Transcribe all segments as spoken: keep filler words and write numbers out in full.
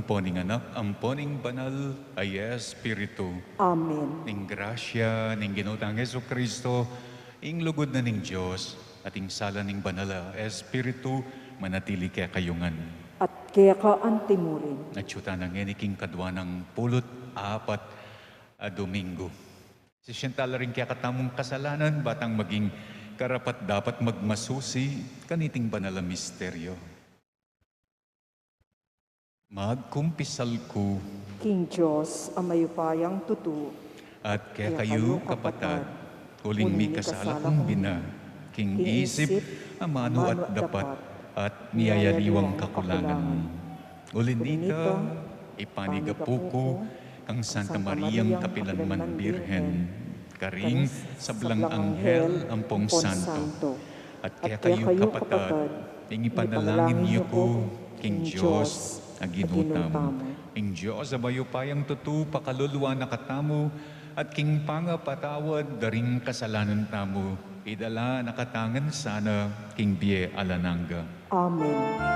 Ampo ning Anak, ampo ning Banal a Espiritu. Amen. Ing grasya ning Ginu tang Jesucristo, ing lugud na ning Dios, at ing sala ning Banal a Espiritu, manatili kekayu ngan. At keka antimurin. At yu tana ngeni king kadwa nang pulu't apat a Domingo. Sisian tala ring kekatamung kasalanan, ba tang maging karapat-dapat magmasusi kaniting banal a misteryo. Magkumpisal ku king Dios a mayupayang tutu, at kekayu, kapatad, uling mikasala kung bina, king isip, amanu at dapat, at miyayaliwang kakulangan. Uli na nita, ipanigapu ku kang Santa Mariang kapilanman Birhen, karing sablang anghel ampong santo, at kekayu, kapatad, ing ipanalangin yu ku king Dios a Ginu tamu. Ing Dios a mayupayang tutu pakaluluan na katamu, at king pangapatawad da ring kasalanan tamu, idala na katamu ngan sana king bie alang angga. Amen.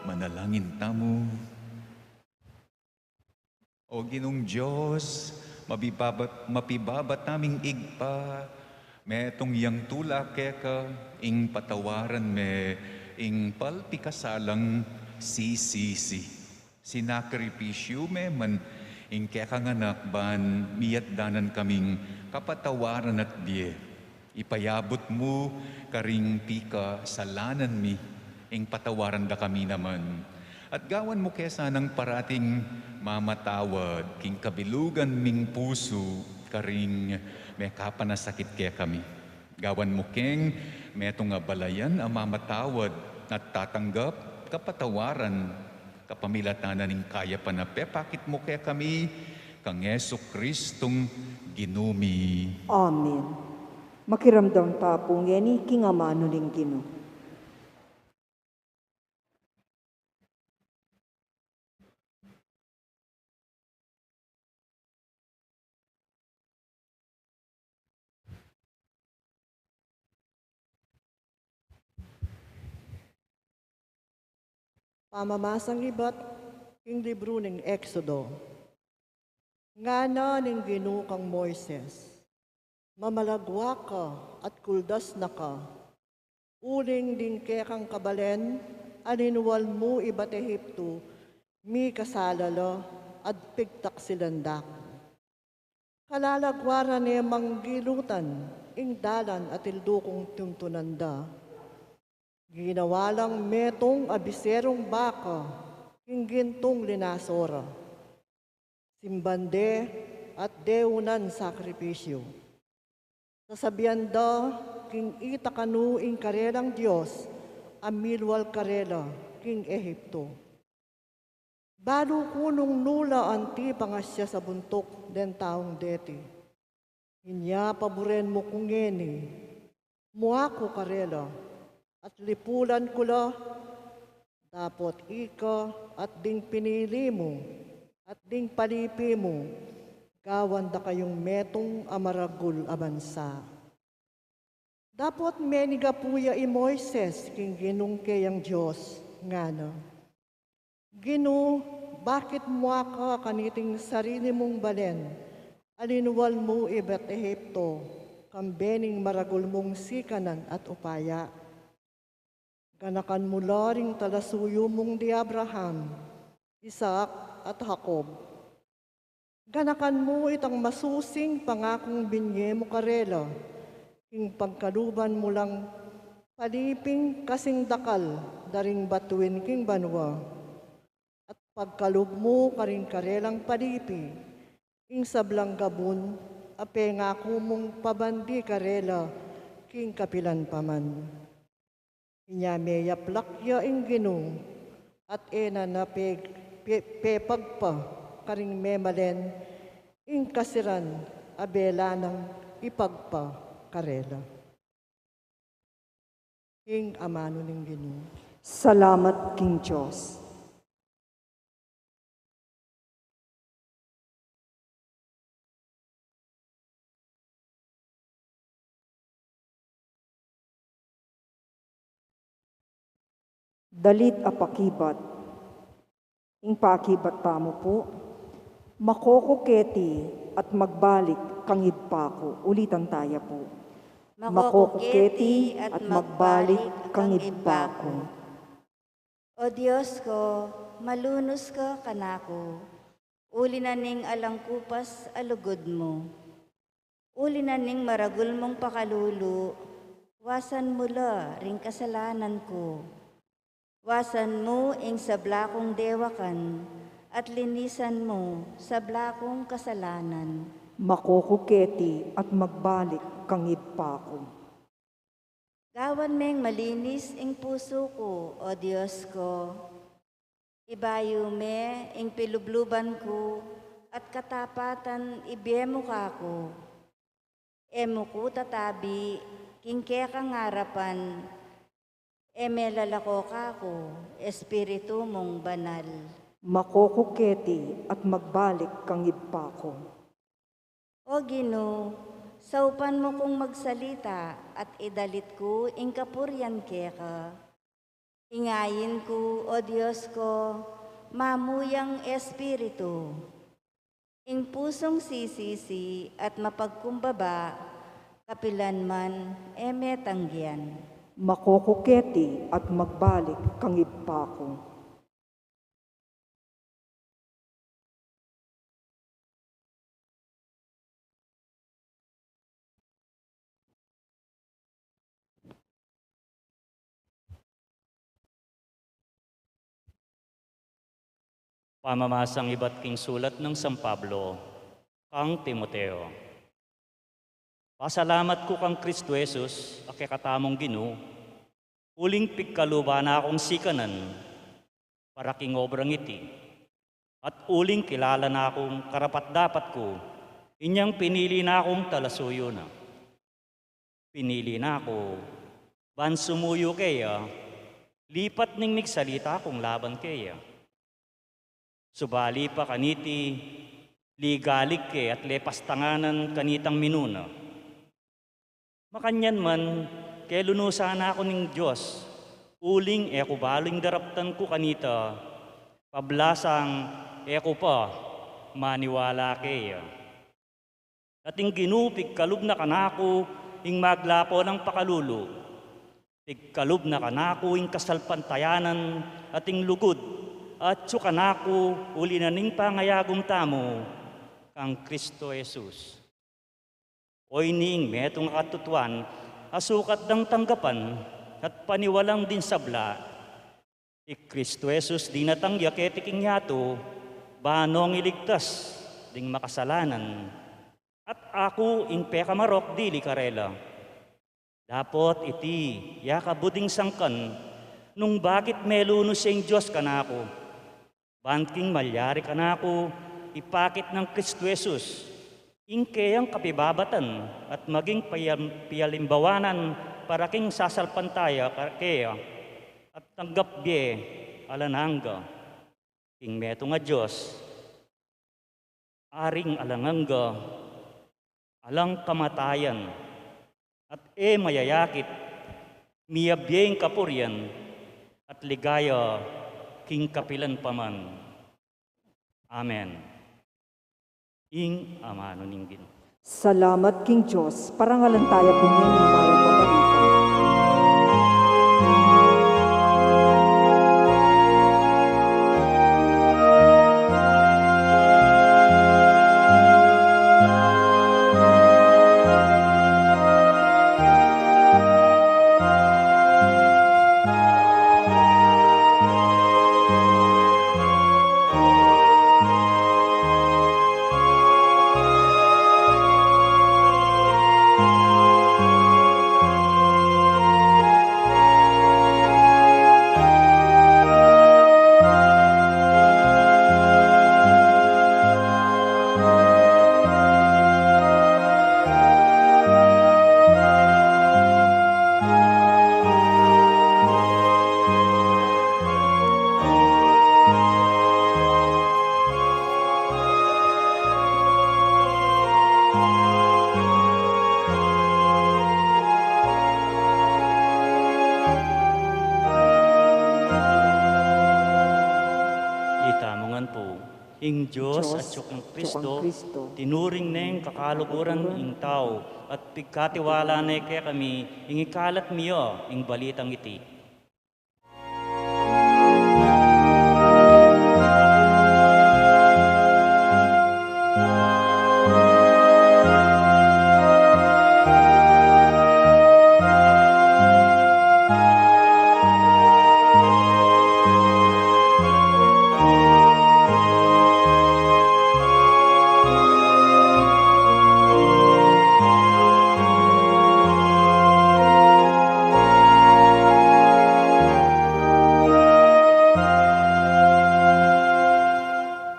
Manalangin tamu. O Ginung Dios, mabibaba-, mapibaba taming Ibpa, metung yang tula keka, ing patawaran me ing palpikasalang sisisi. Sinakripisyu me man ing kekang anak ban miyatdanan kaming kapatawaran at bie. Ipayabut mu karing pikasalanan mi, ing patawaran da kami naman. At gawan mu ke sanang parating mamatawad king kabilugan ming pusu karing mekapanasakit kekami. Gawan mu keng metung a balayan a mamatawad at tatanggap kapatawaran kapamilatan na ning kayapan a pepakit mu kekami, kang Jesu Cristong Ginu mi. Amen. Makiramdam ta pu ngeni king amanu ning Ginu. Pamamasang ibat king libru ning Exodo. Ngana ning Ginu kang Moises, mamalagwa ka at kuldas na ka, uling ding kekang kabalen a linwal mu ibat Ehipto, mikasala la at pigtaksilan da ku. Kalalagwa ra ne mang gilutan ing dalan a tildu kung tuntunan da. Ginawa lang metung a biserung baka king gintung linaso ra. Simban de at deunan sakripisyu. Sasabian da king ita kanu ing karelang dios a milwal karela king Ehipto. Balu ku nung nu la anti pangasya sa buntuk deng taung deti. Inya paburen mu ku ngeni, mua ku karela, at lipulan ku la, dapot ika at ding pinili mu, at ding palipi mu, gawan da kayung metung a maragul a bansa. Dapot menigapu ya i Moises king Ginung keyang Dios, ngana, Ginu, bakit mua ka kaniting sarili mung balen a linwal mu ibat Ehipto, kambe ning maragul mung sikanan at upaya? Ganakan mu la ring talasuyu mung di Abraham, Isaac, at Jacob. Ganakan mu itang masusing pangakung binye mu karela, king pagkaluban mu lang paliping kasing dakal da ring batuin king banua, at pagkalub mu karing karelang palipi ing sablang gabun a pengaku mung pabandi karela king kapilan pa man. Inya meyaplak ya ing Ginu, at e na na pe-, pe-, pepagpa karing memalen ing kasiran a bela nang ipagpa karela. Ing amanu ning Ginu. Salamat king Dios. Dalit a pakibat. Ing pakibat tamu pu, makokuketi at magbalik kang Ibpa ku. Ulitan taya pu. Makokuketi at magbalik kang Ibpa ku. O Dios ko, malunus ka kanaku, uli na ning alang kupas a lugud mu. Uli na ning maragul mung pakalulu, wasan mu la ring kasalanan ku. Wasan mu ing sabla kung dewakan, at linisan mu sabla kung kasalanan. Makokuketi at magbalik kang Ibpa ku. Gawan meng malinis ing pusu ku, O Dios ko. Ibayu me ing pilubluban ku, at katapatan ibie mu kaku. E mu ku tatabi king kekang arapan, e melalako kaku Espiritu mung banal. Makokuketi at magbalik kang Ibpa ku. O Ginu, saupan mu kung magsalita at idalit ku ing kapurian keka. Ingayin ku, O Dios ko, mamuyang Espiritu. Ing pusung sisisi at mapagkumbaba, kapilan man e me tanggian. Makokuketi at magbalik kang Ibpa ku. Pamamasang ibat king sulat nang San Pablo kang Timoteo. Pasalamat ku kang Kristo Jesus, a kekatamung Ginu, uling pigkaluban na kung sikanan para king obrang iti, at uling kilala na kung karapat-dapat ku, inyang pinili na kung talasuyu na. Pinili na ku ban sumuyu keya, lipat ning migsalita kung laban keya. Subali pa kaniti, ligalig ke at lepastanganan kanitang minuna. Makanyan man, kelunusan na ku ning Dios, uling e ku balu ing daraptan ku kanita, pablasang e ku pa maniwala keya. At ing Ginu pigkalub na kanaku ing maglapo nang pakalulu. Pigkalub na kanaku ing kasalpantayanan at ing lugud, atyu kanaku uli na ning pangayagum tamu kang Kristo Jesus. Oyni ing metung a katutuan a sukat dang tanggapan at paniwalang dinsabla, i Kristo Jesus dinatang ya keti king yatu, ban nong iligtas ding makasalanan. At aku ing pekamarok dili karela. Dapot iti ya kabud ing sangkan nung bakit melunus ya ing Dios kanaku, ban king malyari kanaku ipakit nang Kristo Jesus ing keyang kapibabatan at maging payam-, pialimbawanan para king sasalpantaya ka-, keya, at tanggap bie alang angga king metung a Dios, Aring alang angga, alang kamatayan, at e mayayakit, miyabie ing kapurian at ligaya king kapilan pa man. Amen. Ing amanu ning Ginu. Salamat king Dios. Parangalan taya pu ngeni ing mayap a balita. Itamu ngan pu, ing Dios, Dios, atyu kang Kristo, tinuring neng kakaluguran ing tau, at pigkatiwala ne kekami ing ikalat mi ya ing balitang iti.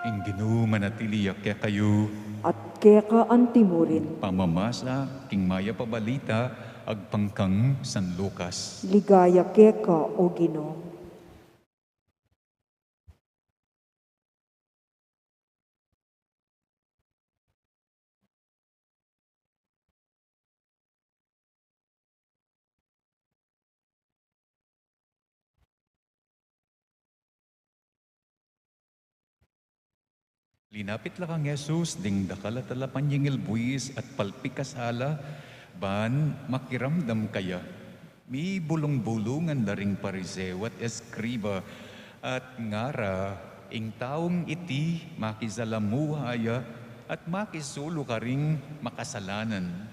Ing Ginu manatili ya kekayu. At keka antimurin. Pamamasa king mayap a balita agpang kang San Lucas. Ligaya keka, O Ginu. Linapit la kang Jesus ding dakal a talapanyingil buis at palpikasala, ban makiramdam kaya. Mibulung-bulungan la ring Pariseo at eskriba, at ngara, ing taung iti makisalamuha ya at makisulu karing makasalanan.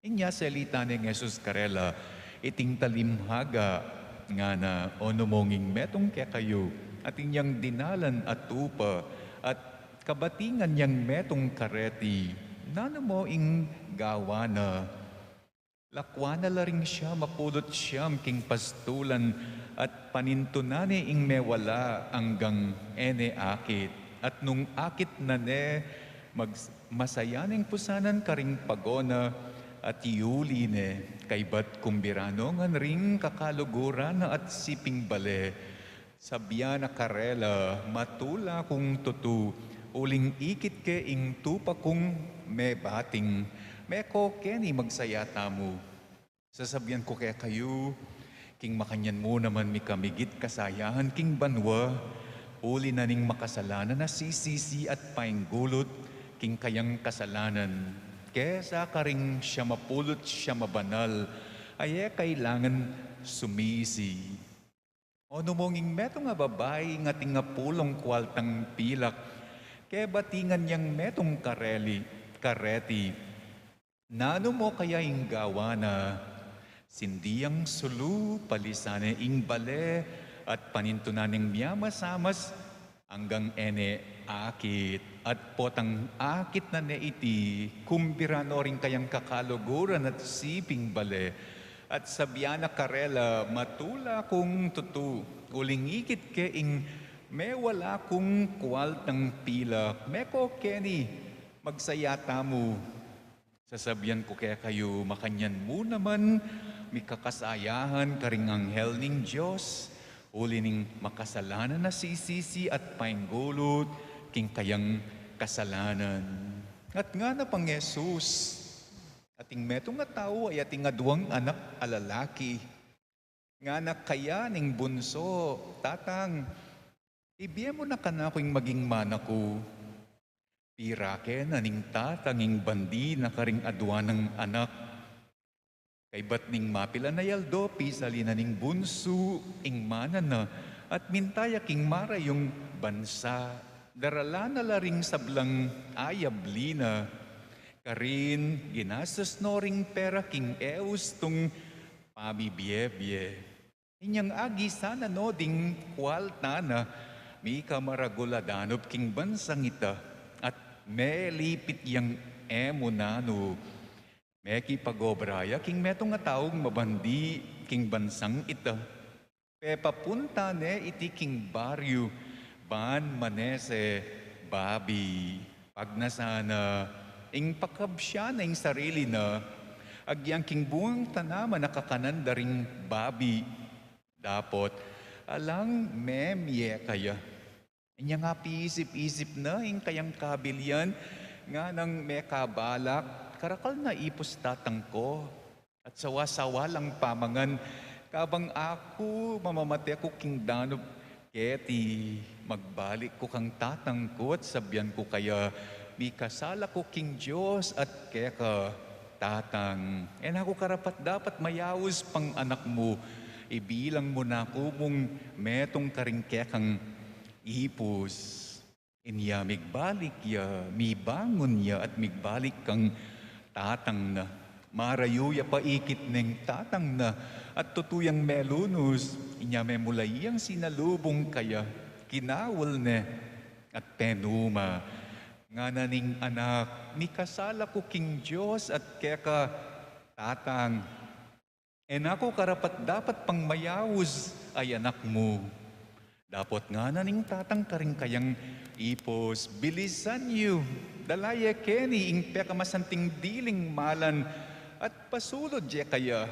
Inya selita neng Jesus karela, iting talimhaga, ngana, o nu mung ing metung kekayu atin yang dinalan a tupa, at kabatingan yang metung kareti. Nanu mo ing gawa na? Lakwan na la ring siam a pulu't siam king pastulan, at panintunan ne ing mewala anggang e ne akit. At nung akit na ne, mag-, masaya neng pusanan karing pago na, at yuli ne, kaybat kumbira no ngan ring kakaluguran na at siping bale. Sabian na karela, "Matula kung tutu, uling ikit ke ing tupa kung mebating." Meko keni, magsaya tamu. Sasabian ku kekayu, king makanyan mu naman mikamigit kasayahan king banua, uli na ning makasalanan a sisisi at painggulut king kayang kasalanan, kesa karing siam a pulu't siam a banal a e kailangan sumisi. O numong ing metung a babai ing ating apulung kwaltang pilak, kebatingan yang metung kareli, kareti. Nanu mo kaya ing gawa na? Sindi yang sulu, palisan ne ing bale, at panintunan neng miamasamas, anggang e ne akit. At potang akit na ne iti, kumbira no ring kayang kakaluguran at siping bale. At sabian na karela, "Matula kung tutu, uling ikit ke ing mewala kung kwaltang pilak." Meko keni, magsaya tamu. Sasabian ku kekayu, makanyan mu naman mikakasayahan karing anghel ning Dios, uli ning makasalanan a sisisi at painggulut king kayang kasalanan. At ngana pang Jesus, ating metung a tau a ating aduang anak a lalaki. Ngana kaya ning bunsu, "Tatang, ibie mu na kanaku ing maging mana ku." Pirake na ning tatang ing bandi na karing adua nang anak. Kaybat ning mapilan a aldo, pisali na ning bunsu ing mana na at minta ya king marayung bansa. Darala na la ring sablang ayabli na. Karin, ginastos no ring pera king e ustung pamibiebie. Inyang agisan na no ding kwalta na, mika maragul a danup king bansang ita, at melipit yang e mu nanu. Mekipag-obra ya king metung a taung mabandi king bansang ita. Pepapunta ne iti king baryu, ban manese babi. Pagnasan na, ing pakabsian na ing sarili na, agyang king bungang tanaman a kakanan da ring babi. Dapot, alang memie kaya. Inyang apisip-isip na ing kayang kabilian, nganang mekabalak, "Karakal na ipus tatang ku, at sawa-sawa lang pamangan, kabang aku mamamate ku king danup keti, magbalik ku kang tatang ku at sabian ku kaya, 'Mikasala ku king Dios at keka, Tatang, e na ku karapat-dapat mayaus pang anak mu, ibilang mu na ku mung metung karing kekang ipus.'" Inya migbalik ya, mibangun ya at migbalik kang tatang na. Marayu ya pa ikit neng tatang na at tutu yang melunus. Inya memula yang sinalubung kaya, kinaul ne at penuma. Ngana ning anak, "Mikasala ku king Dios at keka, Tatang. E na ku karapat-dapat pang mayaus a anak mu." Dapot ngana ning tatang karing kayang ipus, "Bilisan yu, dala ye keni ing pekamasanting diling malan at pasulud ye kaya,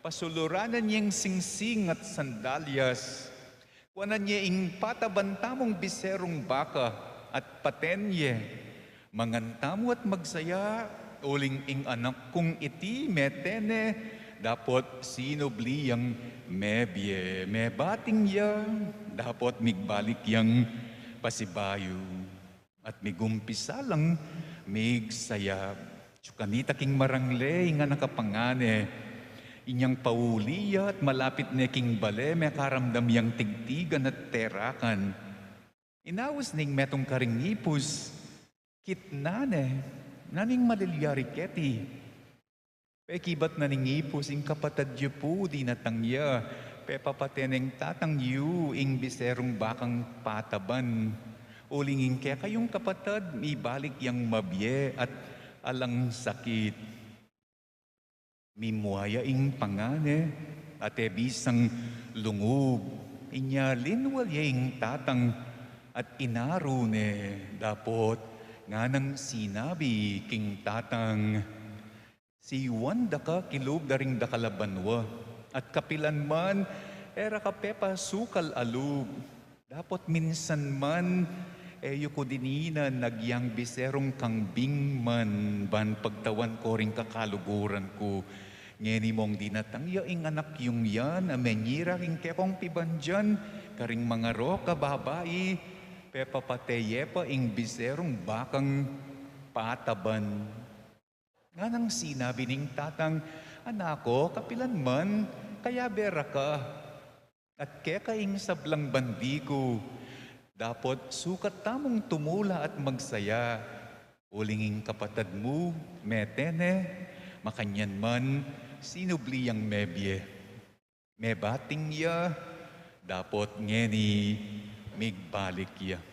pasuluranan yeng singsing at sandalyas. Kuanan ye ing pataban tamung biserung baka at paten ye. Mangan tamu at magsaya, uling ing anak kung iti mete ne, dapot sinubli yang mebie, mebating ya, dapot migbalik yang pasibayu." At migumpisa lang migsaya. Atyu kanita king marangle ing anak a pangane. Inyang pauli ya at malapit ne king bale, mekaramdam yang tigtigan at terakan. Inaus ning metung karing ipus, "Kitnan ne, nanu ing malilyari keti?" Pekibat na ning ipus, "Ing kapatad yu pu, dinatang ya, pepapate neng tatang yu ing biserung bakang pataban, uling ing kekayung kapatad mibalik yang mabie at alang sakit. Mimua ya ing pangane at e bisang lungub. Inya linwal ya ing tatang at inaru ne. Dapot nganang sinabi king tatang, "Siyuan da ka kilub da ring dakal a banua, at kapilan man e ra ka pepasukal a lub. Dapot minsan man, e yu ku dininan agyang biserung kangbing man ban pagtawan ko ring kakaluguran ku. Ngeni mong dinatang ya ing anak yung yan a menyira king kekong pibandian karing mangarok a babai, pepapate ye pa ing biserung bakang pataban." Nganang sinabi ning tatang, "Anak ko, kapilan man, kayabe ra ka. At keka ing sablang bandi ku. Dapot sukat tamung tumula at magsaya. Uling ing kapatad mu, mete ne, makanyan man, sinubli yang mebie. Mebating ya, dapot ngeni migbalik ya."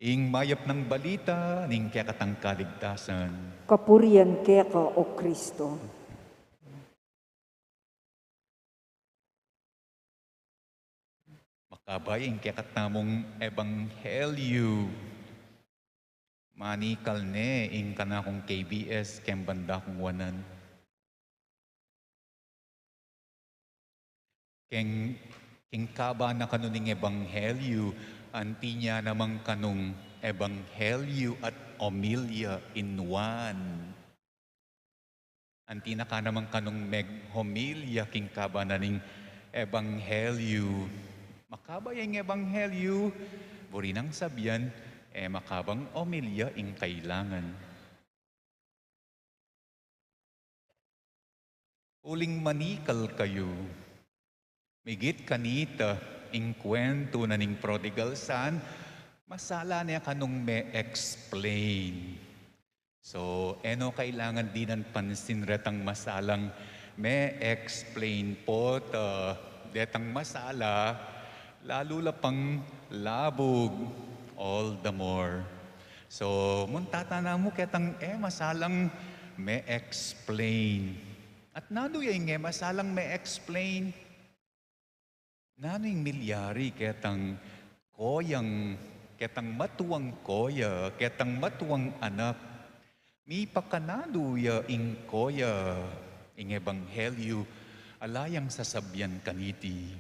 Ing mayap nang balita ning kekatang kaligtasan. Kapurian keka, O Kristo. Makabay ing kekatamung ebanghelyu. Manikal ne ing kanakung K B S keng banda kung wanan. Keng, keng kaba na kanu ning ebanghelyu, anti na naman kanung ebanghelyu at omilya in one. Anti na ka naman kanung meghomilya king kaba na ning ebanghelyu. Makaba ya ing ebanghelyu, buri nang sabian, e makabang omilya ing kailangan. Uling manikal kayu. Migit kanita, ing kwentu na ning prodigal son, masala ne kanung me-explain. So, e no kailangan dinan pansin retang masalang me-explain pota, detang masala, lalu la pang labug, all the more. So, munta tana mu ketang e masalang me-explain. At nanu ya ing e masalang me-explain? Nanu ing milyari ketang koyang, ketang matuang koya, ketang matuang anak? Mipakananu ya ing koya? Ing ebanghelyu, ala yang sasabian kaniti.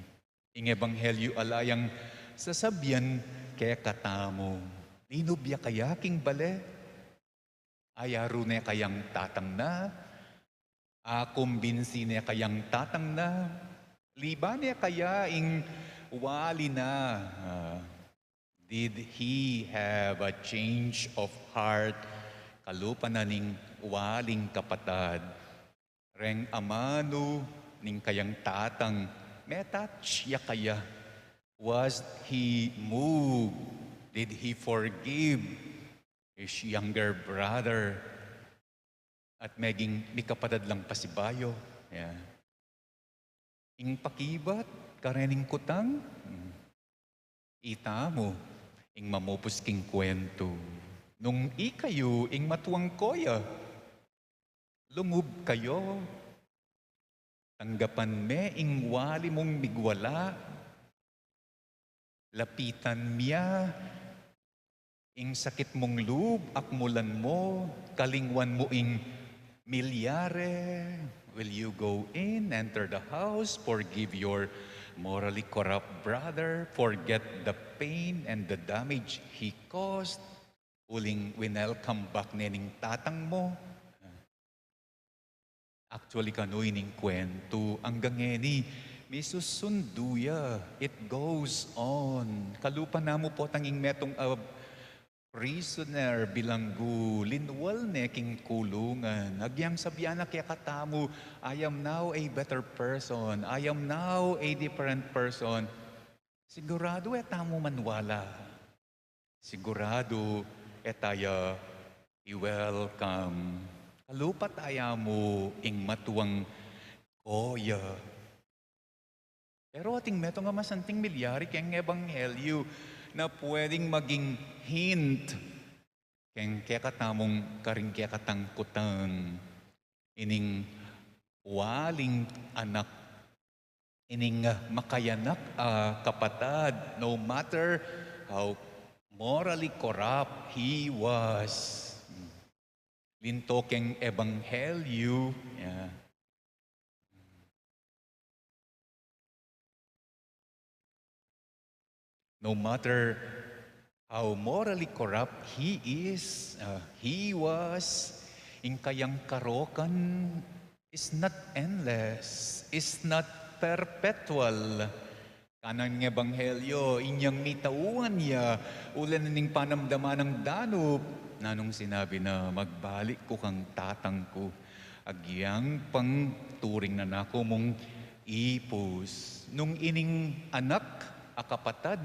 Ing ebanghelyu ala yang sasabian kekatamu. Linub ya kaya king bale? Ayaru ne kayang tatang na? Akumbinsi ne kayang tatang na? Liban ne kaya ing wali na? Ah, did he have a change of heart? Kalupa na ning waling kapatad. Reng amanu ning kayang tatang, me-touch ya kaya? Was he moved? Did he forgive his younger brother? At meging mikapatad lang pasibayu. Yeah. Ing pakibat karening kutang, hmm. Itamu ing mamupus king kwentu. Nung ikayu ing matuang koya, lungub kayu. Tanggapan me ing wali mung migwala. Lapitan me ya. Ing sakit mung lub, akmulan mu, kalingwan mu ing milyari. Will you go in, enter the house, forgive your morally corrupt brother, forget the pain and the damage he caused? Uling winelcome back ne ning tatang mu. Actually, kanu ining kwentu, anggang ngeni, misusundu ya. It goes on. Kalupa na mu potang ing metung a prisoner, bilanggu, linwal ne king kulungan. Agyang sabian na kekatamu, "I am now a better person. I am now a different person." Siguradu e tamu manwala. Siguradu e taya i-welcome. Kalupa taya mu ing matuang koya. Pero ating metung a masanting milyari keng ebanghelyu na pwedeng maging hint keng kekatamung karing kekatang kutang. Ining waling anak, ining, ah, makayanak a kapatad, no matter how morally corrupt he was. Linto keng ebanghelyu. Yeah. No matter how morally corrupt he is, uh, he was, ing kayang karokan is not endless, is not perpetual. Kanan ning ebanghelyo, inyang mitauan ya, uling ning panamdaman nang danup, nanung sinabi na, "Magbalik ku kang tatang ku." Agyang pang turing na naku mung ipus. Nung ining anak a kapatad,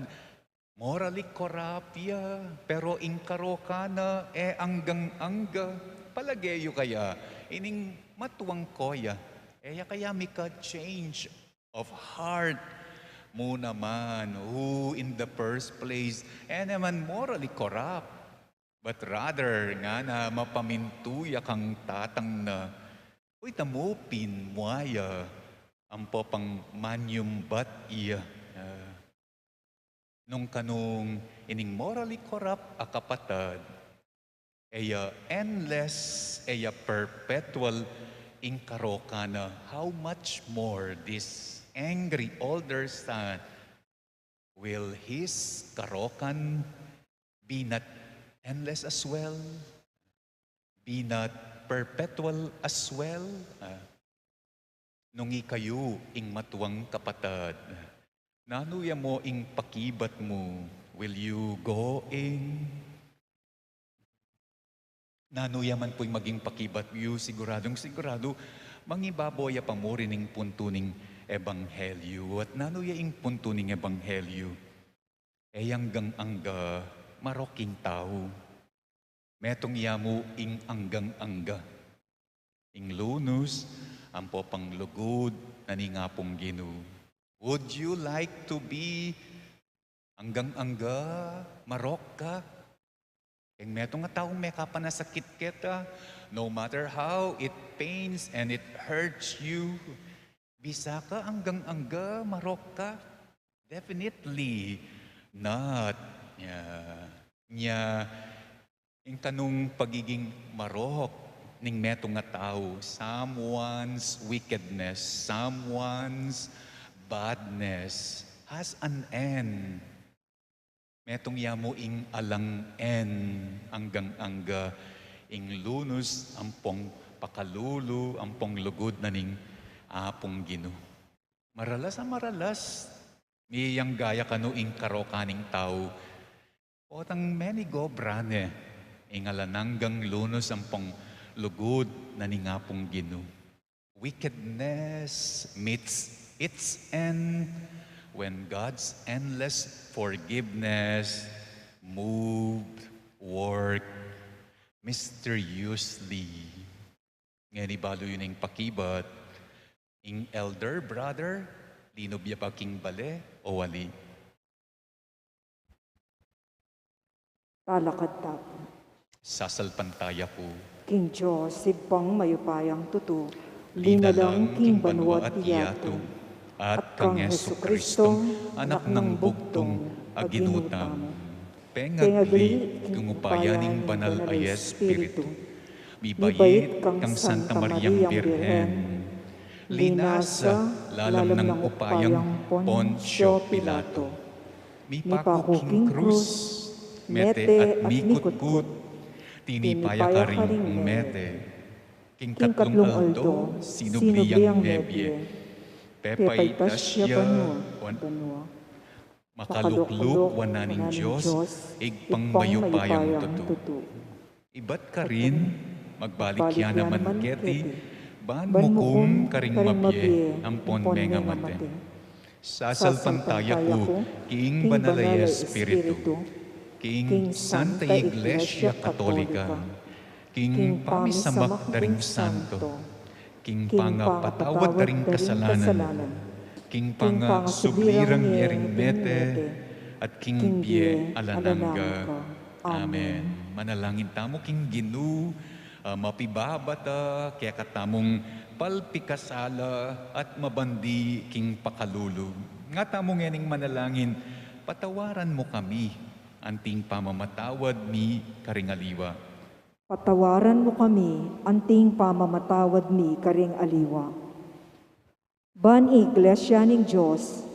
morally corrupt ya, pero ing karokan na e anggang-angga. Palage yu kaya, ining matuang koya, e ya kaya mika-change of heart mu naman, who in the first place, e naman morally corrupt, but rather ngana mapamintu ya kang tatang na, uy, tamu pin mu ya, ampo pang manyumbat ya. Ah, nung kanung ining morally corrupt a kapatad, e ya endless, e ya perpetual ing karokan na, how much more this angry older son, will his karokan be not endless as well? Be not perpetual as well? Ah, nung ikayu ing matuang kapatad, nanu ya mu ing pakibat mu? Will you go in? Nanu ya man pu ing maging pakibat yu, siguradung siguradu, mangibabo ya pa mu rin ing puntu ning ebanghelyu. At nanu ya ing puntu ning ebanghelyu? E anggang-angga marok ing tau. Metung ya mu ing anggang-angga, ing lunus ampo pang lugud na ning Apung Ginu. Would you like to be anggang-angga marok ka? Keng metung a tau mekapanasakit keta, no matter how it pains and it hurts you, bisa ka anggang-angga marok ka? Definitely not. Nya, nya, ing kanung pagiging marok ning metung a tau, someone's wickedness, someone's badness has an end. Metung ya mu ing alang end, anggang-angga ing lunus ampong pakalulu, ampong lugud na ning Apung Ginu. Maralas a maralas, miyayangga ya kanu ing karokan ning tau. Potang menigo brane, ing alang anggang lunus ampong lugud na ning Apung Ginu. Wickedness meets its end when God's endless forgiveness moved, work mysteriously. Ngeni balu yu ning pakibat, ing elder brother, linub ya ba king bale o ali? Talakad ta pu. Sasalpantaya ku king Dios, Ibpang mayupayang tutu, linalang king banua at yatu, at kang Jesucristo, Anak nang bugtung a Ginu tamu. Pengagli king upaya ning Banal a Espiritu, mibait kang Santa Mariang Birhen, linasa lalam nang upayang Poncio Pilato, mipaku king krus, mete at mikutkut, tinipa ya karing mete, king katlung aldo sinubli yang mebie, pepaitas ya banua, makalukluk wanan ning Dios, Ibpang mayupayang tutu. Ibat karin, magbalik ya naman keti, ban mukum karing mabie ampon mengamate. Sasalpantaya ku king Banal a Espiritu, king Santa Iglesia Katolika, king pamisamak da ring santo, king pangapatawad da ring kasalanan, King pangasubli rang mie ring mete, at king bie alang angga. Amen. Manalangin tamu king Ginu, a mapibabata kekatamung palpikasala at mabandi king pakalulu. Nga tamu ngening manalangin, patawaran mu kami, anting pamamatawad mi karing aliwa. Patawaran mu kami, anting pamamatawad mi karing aliwa. Ban ing Iglesia ning Dios,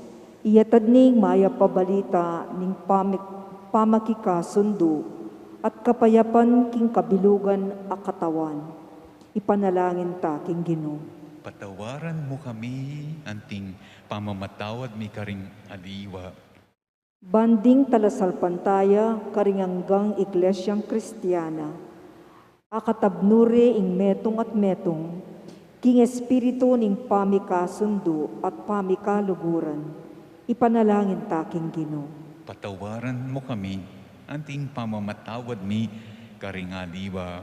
iyatad ne ing mayap a balita ning pamik-, pamakikasundu at kapayapan king kabilugan a katawan. Ipanalangin ta king Ginu. Patawaran mu kami, anting pamamatawad mi karing aliwa. Ban ding talasalpantaya karing anggang Iglesiang Kristiana, akatabnu re ing metung at metung king espiritu ning pamikasundu at pamikaluguran. Ipanalangin ta king Ginu. Patawaran mu kami, anting pamamatawad mi karing aliwa.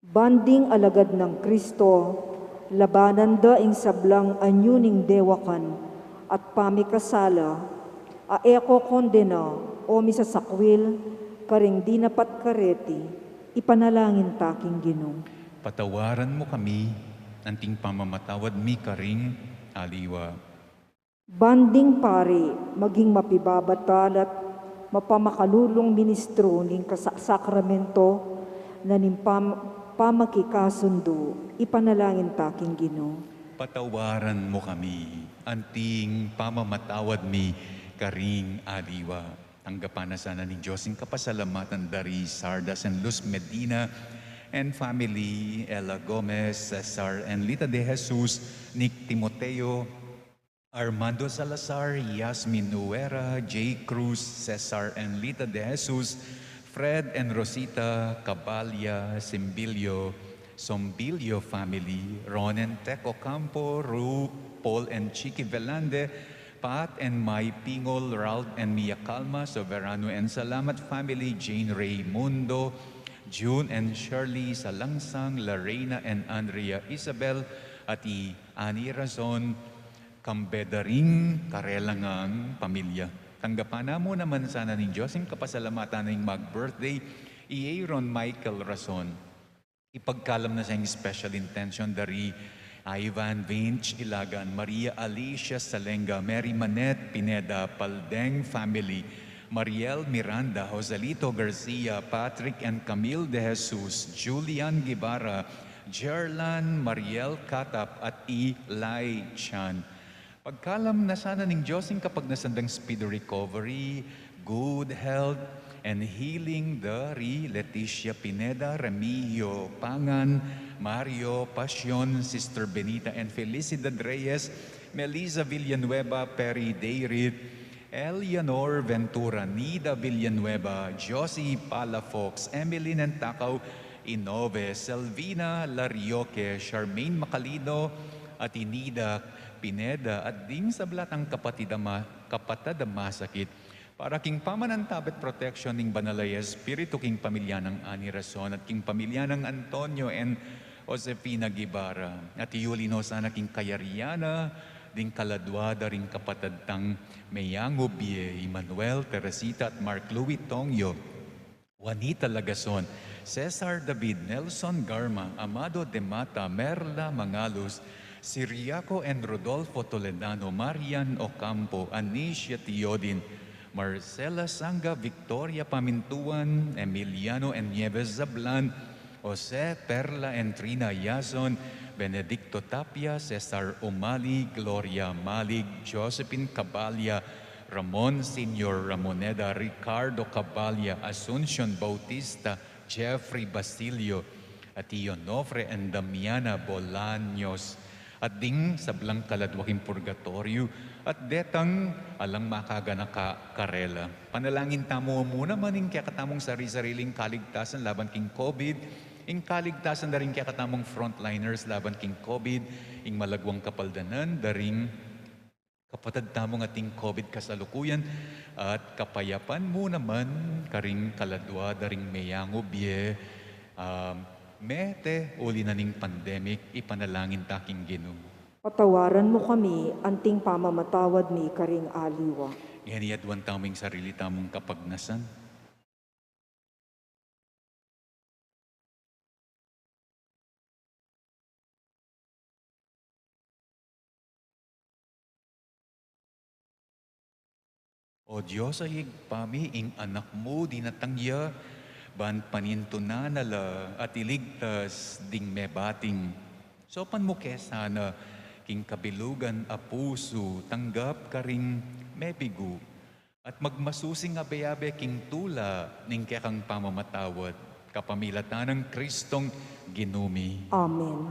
Ban ding alagad nang Kristo, labanan da ing sablang anyu ning dewakan at pamikasala, a e kokondena o misasakwil karing dinapat kareti. Ipanalangin ta king Ginu. Patawaran mu kami, anting pamamatawad mi karing aliwa. Ban ding pari maging mapibabata at mapamakalulung ministro ning kasakramento na ning pam-, pamakikasundu. Ipanalangin ta king Ginu. Patawaran mu kami, anting pamamatawad mi karing aliwa. Tanggapan na sana ning Dios ing kapasalamatan da ri Sardas and Luz Medina and family, Ella Gomez, Cesar and Lita de Jesus, Nick Timoteo, Armando Salazar, Yasmin Uera, Jay Cruz, Cesar and Lita de Jesus, Fred and Rosita Cabalia, Simbilio, Sombilio family, Ron and Tech Ocampo, Ru, Paul and Chicky Velande, Pat and Mai Pingol, Ralph and Mia Calma, Soberano and Salamat family, Jane Raymundo, June and Shirley Salangsang, Lorena and Andrea Isabel, at i Ani Razon, kambe da ring karelang pamilya. Tanggapan na mu naman sana ning Dios ing kapasalamatan ning mag-birthday, i Aaron Michael Razon. Ipagkalam na sa ing special intention da ri Ivan Vince Ilagan, Maria Alicia Salenga, Mary Manette Pineda, Paldeng family, Mariel Miranda, Joselito Garcia, Patrick and Camille De Jesus, Julian Guevara, Jerlan Mariel Catap at i Lai Chan. Pagkalam na sana ning Dios ing kapagnasan dang speedy recovery, good health, and healing da ri Leticia Pineda, Remigio Pangan, Mario Pasion, Sister Benita and Felicidad Reyes, Melissa Villanueva, Perry Dayrit, Eleanor Ventura, Nida Villanueva, Josie Palafox, Emeline and Takaw Inove, Selvina Larioque, Charmaine Macalino, at i Nida Pineda, at ding sabla tang kapatid a ma-, kapatad a masakit. Para king pamanantabe at protection ning Banal a Espiritu king pamilya nang Ani Rason at king pamilya nang Antonio and Josefina Guevara. At iyuli no sana king kayarian na ding kaladua da ring kapatad tang meyangub ye, i Manuel, Teresita, at Mark Louis Tongyo, Juanita Lagason, Cesar David, Nelson Garma, Amado de Mata, Merla Mangalus, Siriaco and Rodolfo Toledano, Marian Ocampo, Anicia Teodin, Marcela Sanga, Victoria Pamintuan, Emiliano and Nieves Zablan, Jose, Perla and Trina Yason, Benedicto Tapia, Cesar Umali, Gloria Malig, Josephine Cabalia, Ramon Senior Ramoneda, Ricardo Cabalia, Asuncion Bautista, Jeffrey Basilio, at i Onofre and Damiana Bolaños, at ding sablang kaladua king purgatoryu, at detang alang makaganaka karela. Panalangin tamu mu naman ing kekatamung sari-sariling kaligtasan laban king COVID, ing kaligtasan da ring kekatamung frontliners laban king COVID, ing malaguang kapaldanan da ring kapatad tamung ating COVID kasalukuyan, at kapayapan mu naman karing kaladua da ring meyangub ye, ah, mete uli na ning pandemic. Ipanalangin ta king Ginu. Patawaran mu kami anting pamamatawad mi karing aliwa. Ngeni aduan tamu ing sarili tamung kapagnasan. O Dios a Ibpa mi, ing Anak mu dinatang ya ban panintunan na la at iligtas ding mebating. Saupan mu ke sana king kabilugan a pusu tanggap karing mebigu at magmasusing abe-abe king tula ning kekang pamamatawad, kapamilatan nang Kristong Ginu mi. Amen.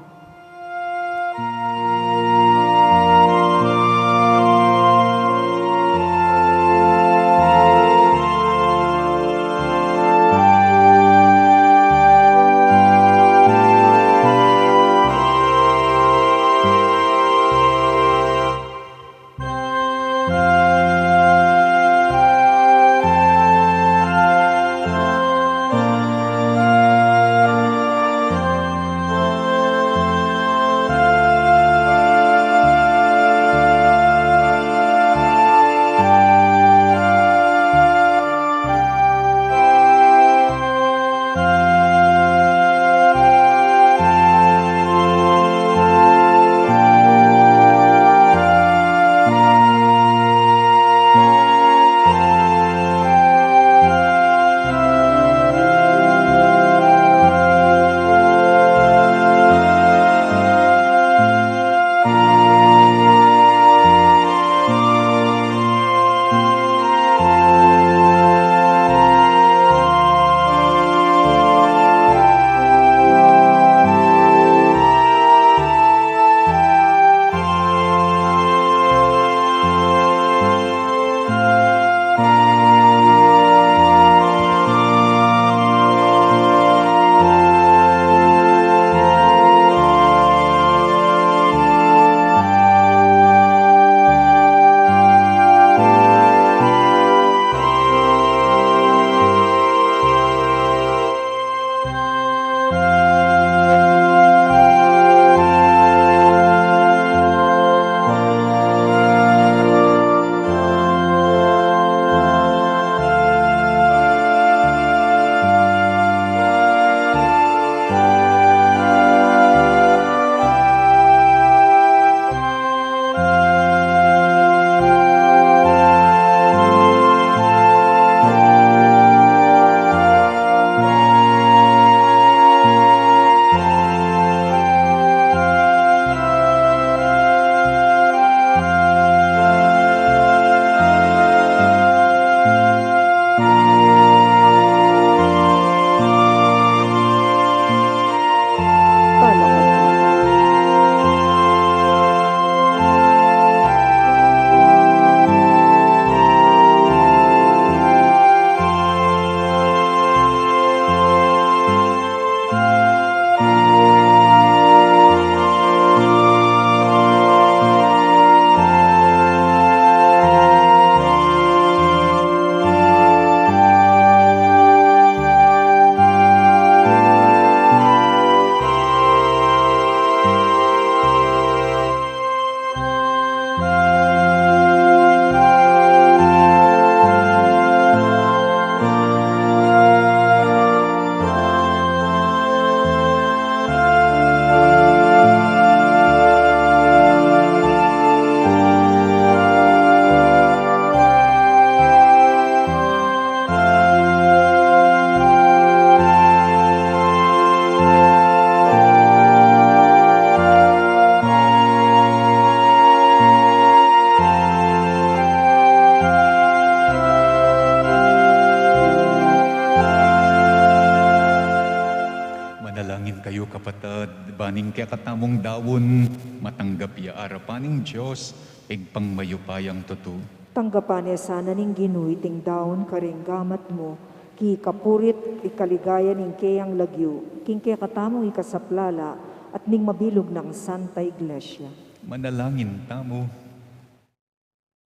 Manalangin kayu, kapatad, ban ing kekatamung daun matanggap ya arapan ning Dios, Ibpang mayupayang tutu. Tanggapan na sana ning Ginu iting daun karing gamat mu, king kapurian at kaligayan ning keyang lagyu, king kekatamung ikasaplala at ning mabilug nang Santa Iglesia. Manalangin tamu.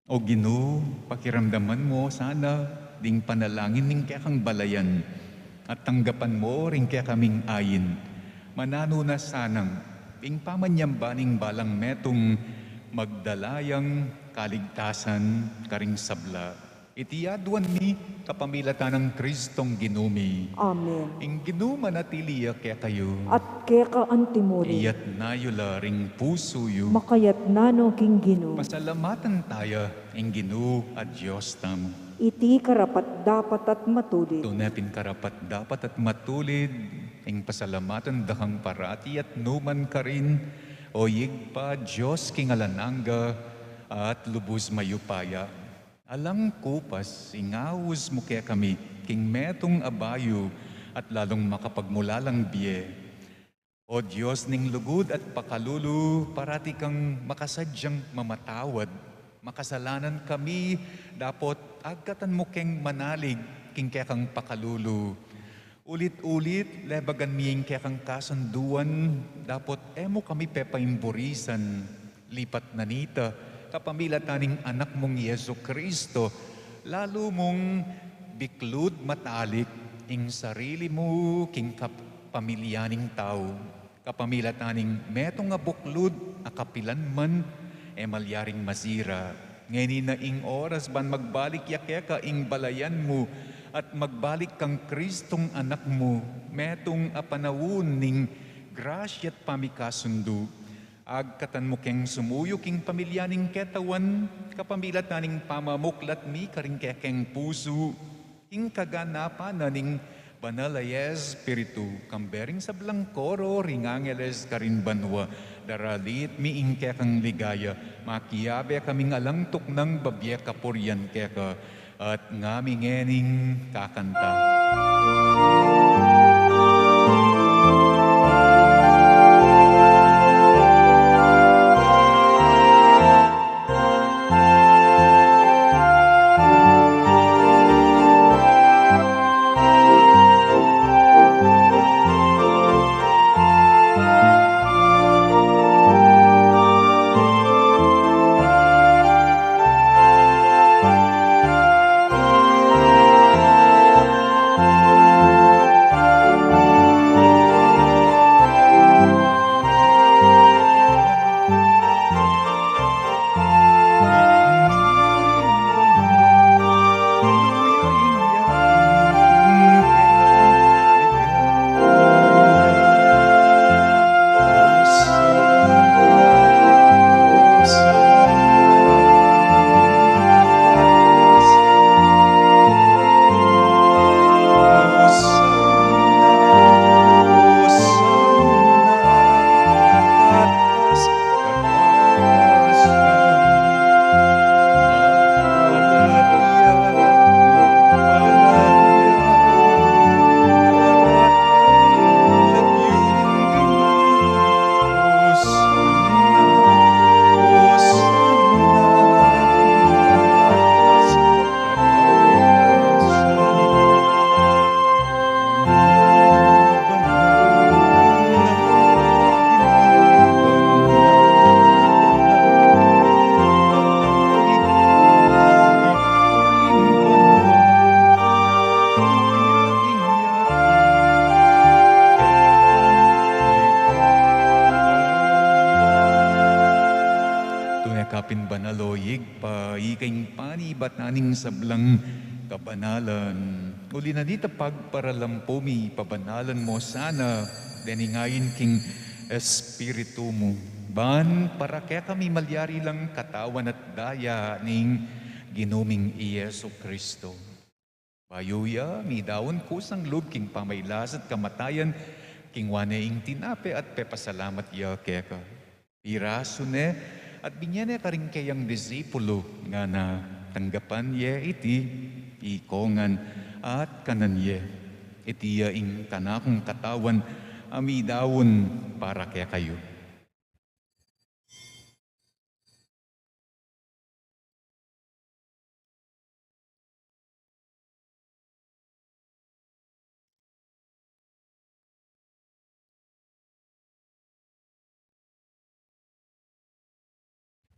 O Ginu, pakiramdaman mu sana ding panalangin ning kekang balayan at tanggapan mu ring kekaming ain. Mananu na sanang Ing pamanyamba ning balang metung magdala yang kaligtasan karing sabla. Iti aduan mi kapamilatan nang Kristong Ginu mi. Amen. Ing Ginu manatili ya kekayu. At keka antimurin. Iyatna yu la ring pusu yu. Makayatna no king Ginu. Pasalamatan taya ing Ginu a Dios tamu. Iti karapat-dapat at matulid. Tune pin karapat-dapat at matulid ing pasalamatan da kang parati at numan karin, O Ibpa, Dios king alang angga at lubus mayupaya. Alang kupas, ing aus mu kekami king metung a bayu at lalung makapagmulalang bie. O Dios ning lugud at pakalulu, parati kang makasadyang mamatawad. Makasalanan kami, dapot agkatan mu keng manalig king kekang pakalulu. Ulit-ulit, lebagan mi ing kekang kasunduan, dapot e mu kami pepaimburisan. Lipat na nita, kapamilatan ning Anak mung Jesu Cristo, lalu mung biklud matalik ing sarili mu king kap-, pamilya ning tau. Kapamilatan ning metung a buklud a kapilan man e malyaring masira. Ngeni na ing oras ban magbalik ya keka ing balayan mu at magbalik kang Kristong Anak mu, metung a panaun ning grasya at pamikasundu. Agkatan mu keng sumuyu king pamilya ning ketawan, kapamilatan ning pamamuklat mi karing kekeng pusu, king kaganapan na ning Banal a Espiritu, kambe ring sablang koro ring angeles karin banua, daralit mi ing kekang ligaya, makiabe kaming alang tuknang babie kapurian keka, at ngami ngening kakanta. Tune ka pin banal, o Ibpa, ika ing panibatan ning sablang kabanalan. Uli na nita pagparalampu mi, pabanalan mu sana dening ain king Espiritu mu, ban para kekami malyari lang katawan at daya ning Ginu ming i Jesu Cristo. Bayu ya midaun kusang lub king pamailas at kamatayan, kinua ne ing tinape at pepasalamat ya keka. Pirasu ne at binye ne karing keyang disipulu, ngana, tanggapan ye iti, ikongan at kanan ye. Iti ya ing kanakung katawan a midaun para kekayu.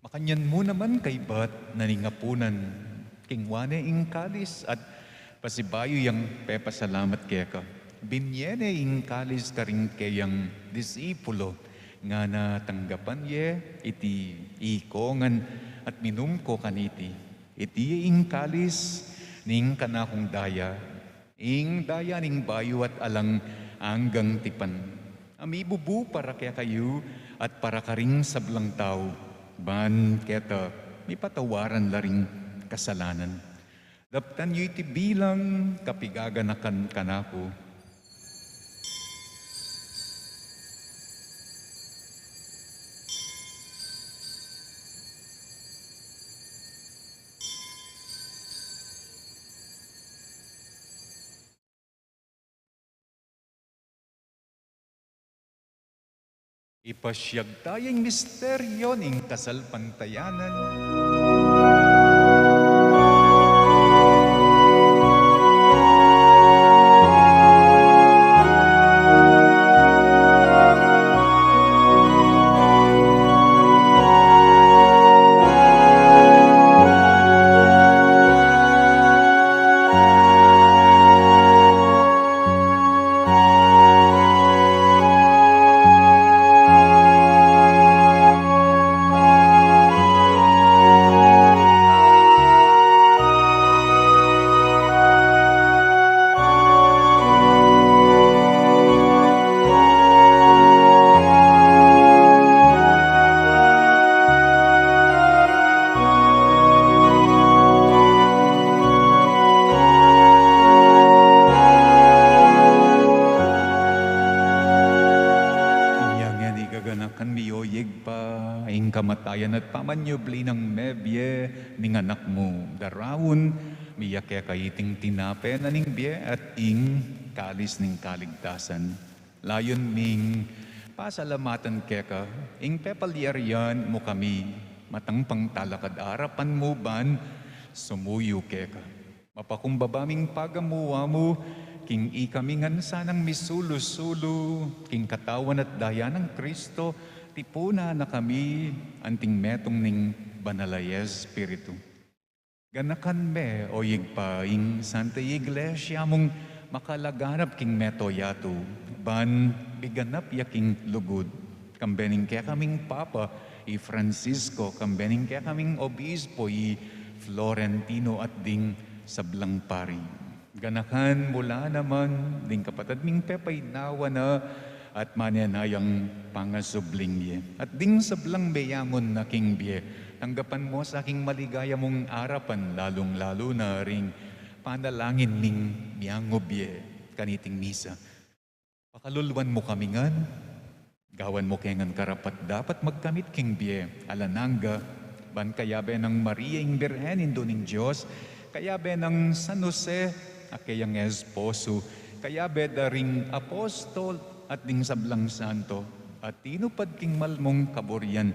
Makanyan mu naman kaybat na ning apunan, kinua ne ing kalis at pasibayu yang pepasalamat keka. Binye ne ing kalis karing keyang disipulo, Ngana, tanggapan ye iti iko ngan at minum ko kaniti. Iti ing kalis ning kanakung daya, ing daya ning bayu at alang anggang tipan, a mibubu para kekayu at para karing sablang tau, ban keta mipatawaran la ring kasalanan. Daptan yu iti bilang kapigaganakan kanaku. Ipasiag taya ing misteryo ning kasalpantayanan. Inya ngeni gaganakan mi, o Ibpa, ing kamatayan at pamanyubli nang mebie ning Anak mu. Daraun mi ya keka iting tinape na ning bie at ing kalis ning kaligtasan. Layun ming pasalamatan keka ing pepalyarian mu kami, matang pangtalakad arapan mu ban sumuyu keka. Mapakumbaba ming pagamuan mu king ikami ngan sanang misulu-sulu king katawan at daya nang Kristo, tipunan na kami anting metung ning Banal a Espiritu. Ganakan me, o Ibpa, ing Santa Iglesia mung makalaganap king mabilug a yatu, ban miganap ya king lugud, kambe ning kekaming Papa, i Francisco, kambe ning kekaming Obispo, i Florentino, at ding sablang pari. Ganakan mu la naman ding kapatad ming pepaynawa na at manenayang pangasubling ye. At ding sablang meyangun na king bie, tanggapan mu sa king maligaya mung arapan, lalung-lalu na ring panalangin ning miyangubie kaniting misa. Pakaluluan mu kami ngan, gawan mu ke ngan karapat-dapat magkamit king bie alang angga, ban kayabe nang Maria ing Birhen, Indu ning Dios, kayabe nang San Jose a keyang esposo, kayabe da ring apostol at ding sablang santo a tinupad king mal mung kaburian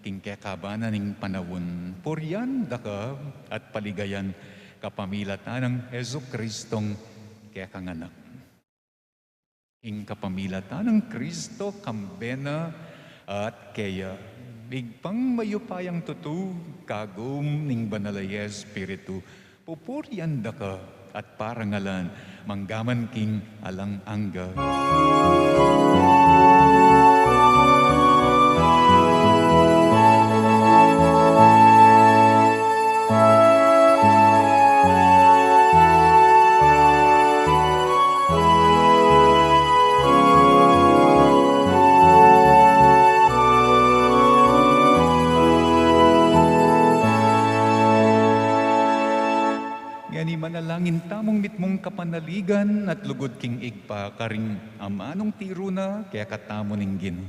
king kekaban ning panaun, purian da ka at paligayan kapamilatan nang Jesucristong kekang Anak. Ing kapamilatan nang Kristo, kambe na at keya, Ibpang mayupayang tutu, kagum ning Banal a Espiritu, pupurian da ka at parangalan manggaman king alang angga. Ngeni manalangin tamung mitmung kapanaligan at lugud king Ibpa, karing amanung tiru na kekatamu ning Ginu.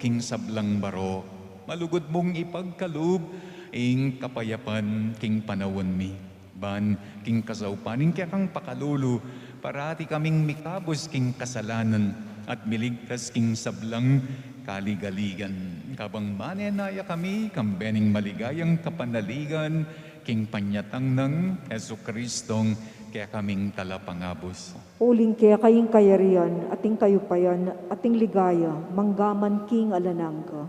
king sablang baro. Malugud mung ipagkalub ing kapayapan king panaun mi. Ban king kasaupan ning kekang pakalulu, parati kaming mikabus king kasalanan at miligtas king sablang kaligaligan. Kabang manenaya kami, kambe ning maligayang kapanaligan, king panyatang nang Jesucristong kekaming talapangabus. Uling keka ing kayarian, at ing kayupayan, at ing ligaya, manggaman king alang angga.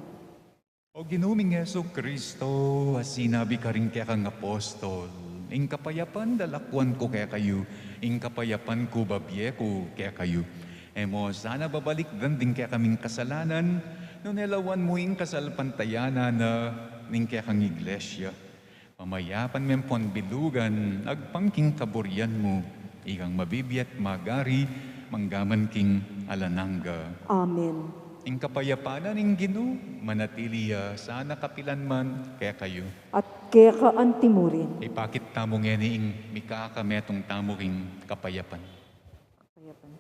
O Ginu ming Jesucristo, a sinabi karing kekang apostol, ing kapayapan lalakwan ku kekayu, ing kapayapan ku babie ku kekayu. E mo sana babalikdan ding kekaming kasalanan, nune lawan mu ing kasalpantayanan na ning kekang iglesia. Pamayapan me ampon bilugan, agpang king kaburian mu, ikang mabibie at magari, manggaman king alang angga. Amen. Ing kapayapan na ning Ginu, manatili ya sana kapilan man kekayu. At keka antimurin. Ipakit tamu ngeni ing mikakametung tamu king kapayapan. Kapayapan.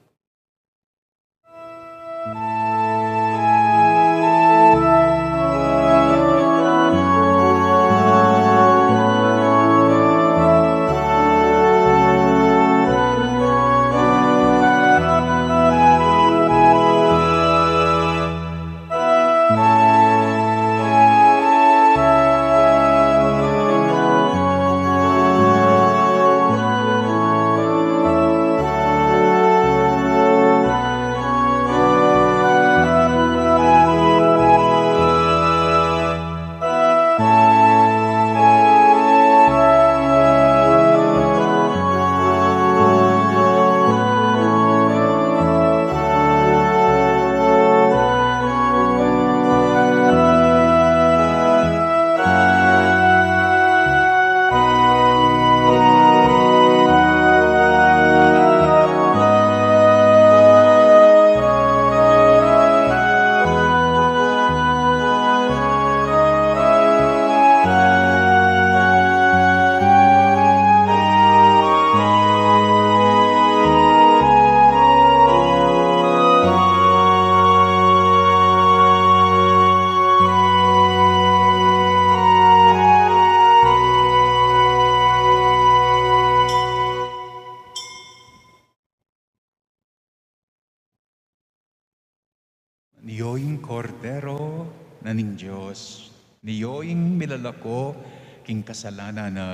Nio ing Kordero na ning Dios, nio ing milalako king kasalanan na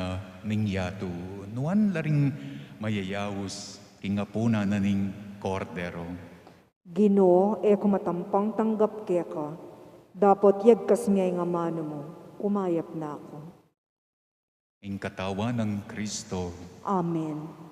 ning yatu. Nuan la ring mayayaus king apunan na ning Kordero. Ginu, e ku matampang tanggap keka, dapot yagkas me ing amanu mu, kumayap na ku. Ing katawan nang Kristo. Amen.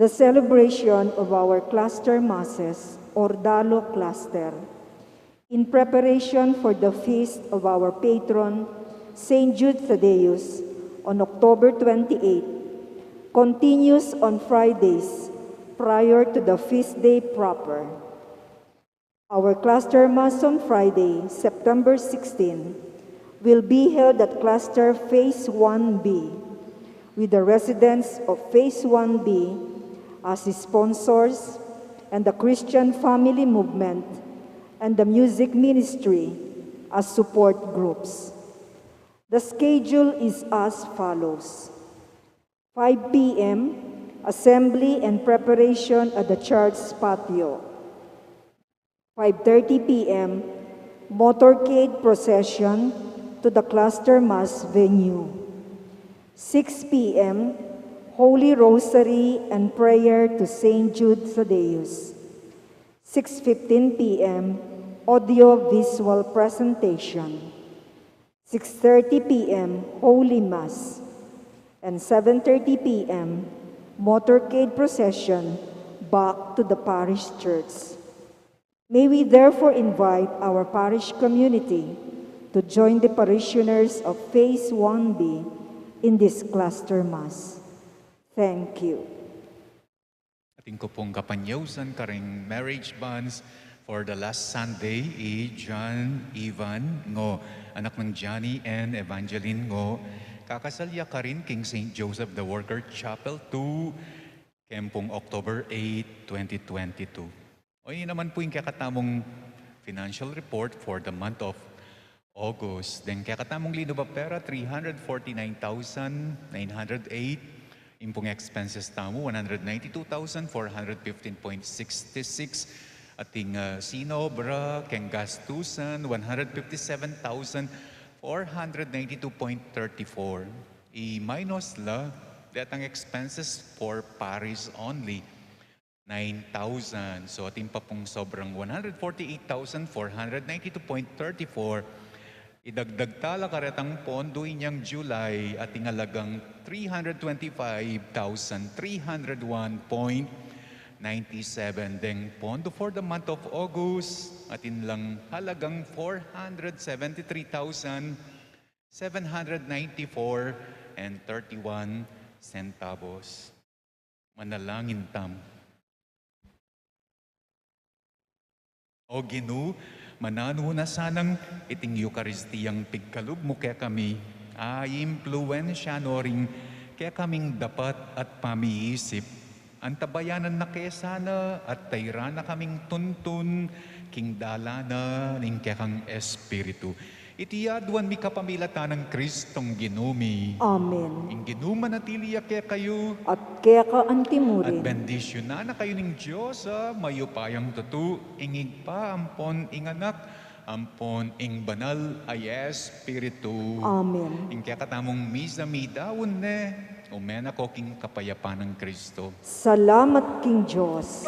The celebration of our cluster masses or Dalo cluster in preparation for the feast of our patron, Saint Jude Thaddeus, on October twenty-eighth continues on Fridays prior to the feast day proper. Our cluster mass on Friday, September sixteen, will be held at cluster phase one B, with the residents of phase one B as sponsors and the Christian Family Movement and the music ministry as support groups. The schedule is as follows: five P M, assembly and preparation at the church patio. Five thirty P M, motorcade procession to the cluster mass venue. Six P M, Holy Rosary and prayer to Saint Jude Thaddeus. Six fifteen P M, audio-visual presentation. Six thirty P M, Holy Mass. And seven thirty P M, motorcade procession back to the parish church. May we therefore invite our parish community to join the parishioners of Phase one B in this cluster Mass. Thank you. Atin ko pung kapanyausan karing marriage banns for the last Sunday, i John Ivan Ngo, anak nang Johnny and Evangeline Ngo. Kakasal ya karin king Saint Joseph the Worker Chapel two, keng pung October eight, twenty twenty-two. O, ini naman pu ing kekatamung financial report for the month of August. Deng kekatamung linub a pera, three hundred forty-nine thousand nine hundred eight. Ing pung expenses tamu, one hundred ninety-two thousand four hundred fifteen point sixty-six. Ating, ah, sinobra keng gastusan, one hundred fifty-seven thousand four hundred ninety-two point thirty-four. I-minus la detang expenses for parish only, nine thousand. So, atin pa pung sobrang one hundred forty-eight thousand four hundred ninety-two point thirty-four. Idagdag tala karetang pondo inyang July, ating alagang three hundred twenty-five thousand three hundred one point ninety-seven. Deng pondo for the month of August, atin lang halagang four hundred seventy-three thousand seven hundred ninety-four and thirty-one centavos. Manalangin tamu. O Ginu, mananu na sanang iting Eukaristiyang pigkalub mu kekami, a impluensya no ring kekaming dapat at pamiisip, antabayanan na ke sana at tayran na kaming tuntun king dalan na ning kekang Espiritu. Iti aduan mi kapamilatan nang Kristong Ginu mi. Amen. Ing Ginu manatili ya kekayu. At keka antimurin. At bendisyunan na kayu ning Dios a mayupayang tutu, ing Ibpa ampon ing Anak, ampon ing Banal a Espiritu. Amen. Ing kekatamung misa midaun ne, ume na ko king kapayapan nang Kristo. Salamat king Dios.